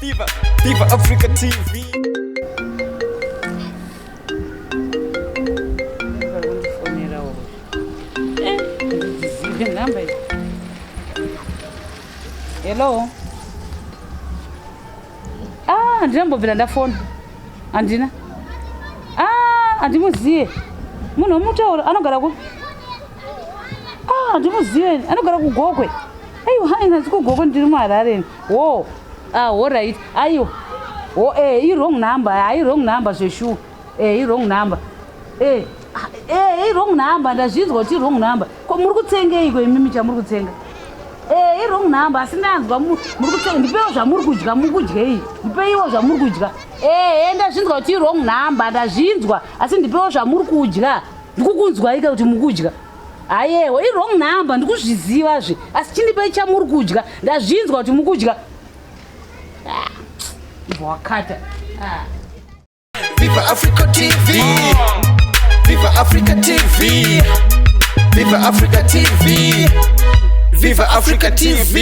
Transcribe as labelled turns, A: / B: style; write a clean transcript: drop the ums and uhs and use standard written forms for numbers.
A: Viva, Viva Africa TV.
B: Nhamba iyi. Hello. Ah, handina mbobvira ndafona. Handina. Ah, handimuziye. Munhu womutaura anogara ku Ah, handimuziye. Anogara kuGokwe. Aiwa, hai nhasi kuGokwe ndiri muHarare. Wo. Ah, all right. Aiwa. Wo eh i wrong number. Hai wrong number zveshuwa. Eh, i wrong number. Eh, ah, eh, i wrong number. Ndazvinzwa kuti i wrong number. Ko muri kutsengeiko imimi chamuri kutsenga? Eh, i wrong number. Asi ndanzwa muri kutsenga. Ndipeiwo zvamuri kudya, muri kudyei? Ndipeiwo zvamuri kudya. Eh, eh, ndazvinzwa kuti i wrong number. Ndazvinzwa. Asi ndipeiwo zvamuri kudya. Ndikukunzwaika kuti mukudya. Ayewa, i wrong number. Ndikuzviziva zve. Asi chindipei chamuri kudya. Ndazvinzwa kuti mukudya. Ah, ibva wakata. Ah.
A: Viva Africa TV. Viva Africa TV. Viva Africa TV. Viva Africa TV.